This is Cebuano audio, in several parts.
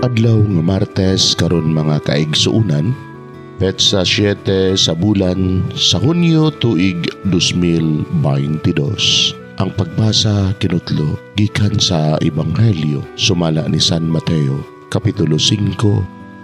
Adlaw nga Martes karon, mga kaigsuonan, petsa 7 sa bulan sa Hunyo, tuig 2022. Ang pagbasa kinutlo gikan sa Ebanghelyo sumala ni San Mateo, kapitulo 5,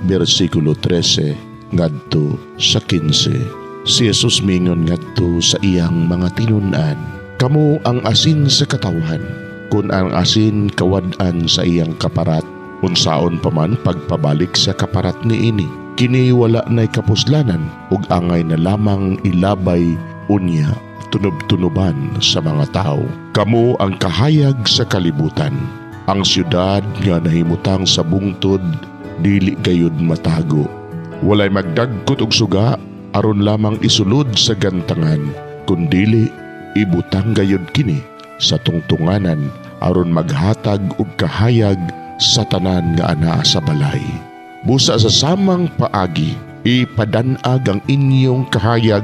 bersikulo 13 ngadto sa 15. Si Jesus mingon ngadto sa iyang mga tinun-an, "Kamo ang asin sa katawhan. Kung ang asin kawad-an sa iyang kaparat, unsaon pa man pagpabalik sa kaparat niini? Kini wala na'y kapuslanan ug angay na lamang ilabay unya tunob-tunoban sa mga tao. Kamo ang kahayag sa kalibutan. Ang syudad nga nahimutang sa bungtod dili gayud matago. Walay magdagkot og suga aron lamang isulod sa gantangan, kundili ibutang gayud kini sa tungtunganan aron maghatag og kahayag sa tanan nga anaa sa balay. Busa sa samang paagi, ipadan-ag ang inyong kahayag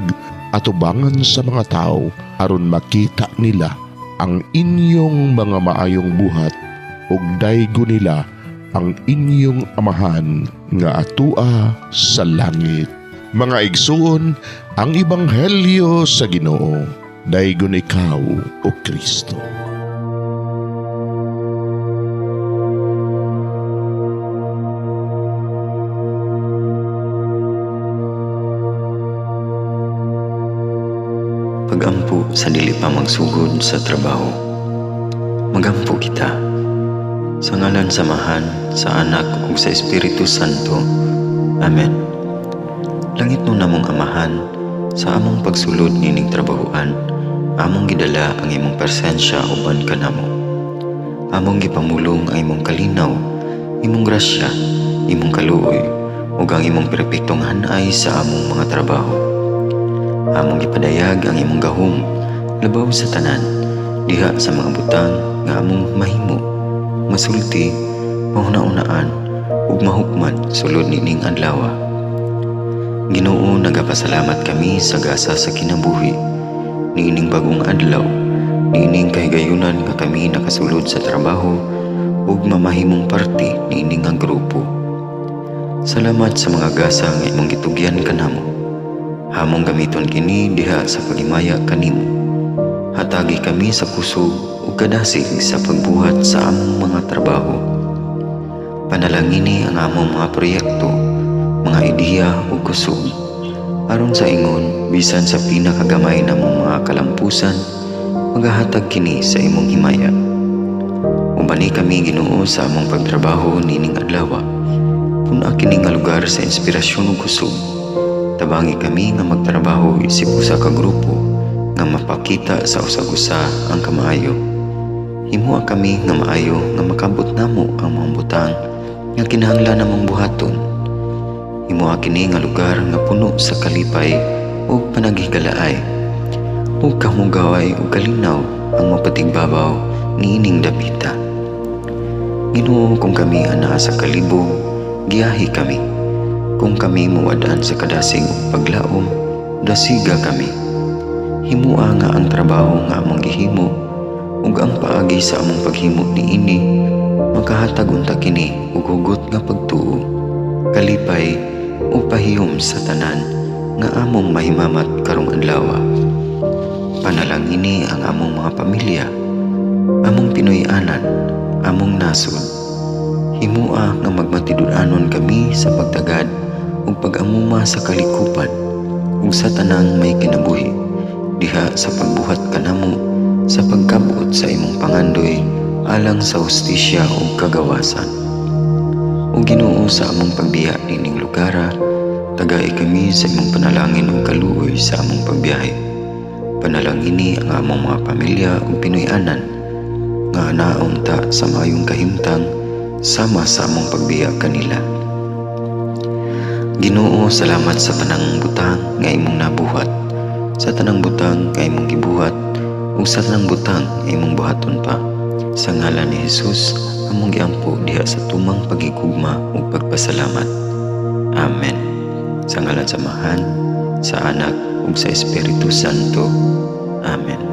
atubangan sa mga tao aron makita nila ang inyong mga maayong buhat ug daygo nila ang inyong Amahan nga atua sa langit." Mga igsuon, ang ebanghelyo sa Ginoo. Daygon ikaw, o Kristo. Pagampo sa dili pa magsugod sa trabaho. Magampo kita. Sa ngalan sa Amahan, sa Anak ug sa Espiritu Santo. Amen. Langitnon namong Amahan, sa among pagsulod nining trabahoan, among gidala ang imong presensya uban kanamo. Among gipamulong ang imong kalinaw, imong grasya, imong kaluoy, ug ang imong perpektong hanay sa among mga trabaho. Among gipadayag ang imong gahom labaw sa tanan diha sa mga butang nga among mahimo, masulti, mahuna-unaan ug mahukman sulod nining adlaw. Ginoo, nagapasalamat kami sa gasa sa kinabuhi niining bagong adlaw, niining kahigayunan nga kami nakasulod sa trabaho ug mamahimong parte niini nga grupo. Salamat sa mga gasa nga imong gitugyan kanamo. Among gamiton kini diha sa paghimaya kanimo. Hatagi kami sa kusog ug kadasig sa pagbuhat sa among mga trabaho. Panalangini ang among mga proyekto, mga ideya ug kusog. Aron sa ingon, bisan sa pinakagamay namong mga kalampusan, magahatag kini sa imong himaya. Ubani kami, Ginoo, sa among pagtrabaho nining adlaw. Pun-a kini nga lugar sa inspirasyon ug kusog. Tabangi kami nga magtrabaho isip usa ka grupo nga mapakita sa usag-usa ang kamaayo. Himoa kami nga maayo nga makabot namo ang mga butang nga kinahanglan namong buhaton. Himoa kini nga lugar nga puno sa kalipay ug panaghigalaay, ug kahugaway ug kalinaw ang mapatigbabaw niining dapita. Ginoo, kung kami anaa sa kalibog, giyahi kami. Kung kami mawad-an sa kadasig ug paglaom, dasiga kami. Himua nga ang trabaho nga among gihimo ug ang paagi sa among paghimo niini makahatag unta kini og hugot nga pagtuo, kalipay ug pahiyom sa tanan nga among mahimamat karong adlaw. Panalangini ang among mga pamilya, among Pinoy-anan, among nasod. Himua nga magmatinud-anon kami sa pagtagad ug pag-amuma sa kalikupan ug sa tanang may kinabuhi diha sa pagbuhat kanamo sa pagkabot sa imong pangandoy alang sa hustisya ug kagawasan. O Ginoo, sa among pagbiya nining lugara, tagai kami sa imong panalangin ug kaluoy sa among pagbiyahe. Panalangini ang among mga pamilya ug Pinoy-anan nga naunta sa maayong kahimtang sama sa among pagbiya kanila. Ginoo, salamat sa tanang butang nga imong nabuhat, sa tanang butang nga imong gibuhat, ug sa tanang butang nga imong buhaton pa. Sa ngalan ni Jesus, among giampo diha sa tumang paghigugma ug pagpasalamat. Amen. Sa ngalan sa Amahan, sa Anak ug sa Espiritu Santo. Amen.